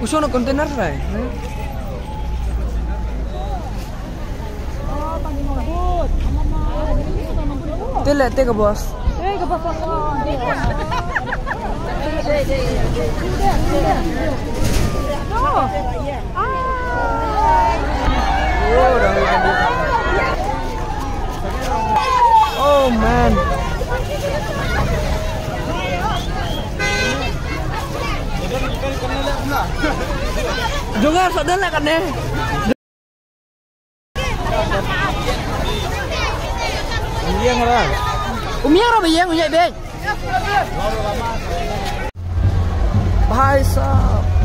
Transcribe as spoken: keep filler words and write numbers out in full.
Uso na container rai. Tele te ka boss. Oh man. Jong nga sa dang lah kat ne. Yang lah. Umi yang lah yang yang. Bhai sahab.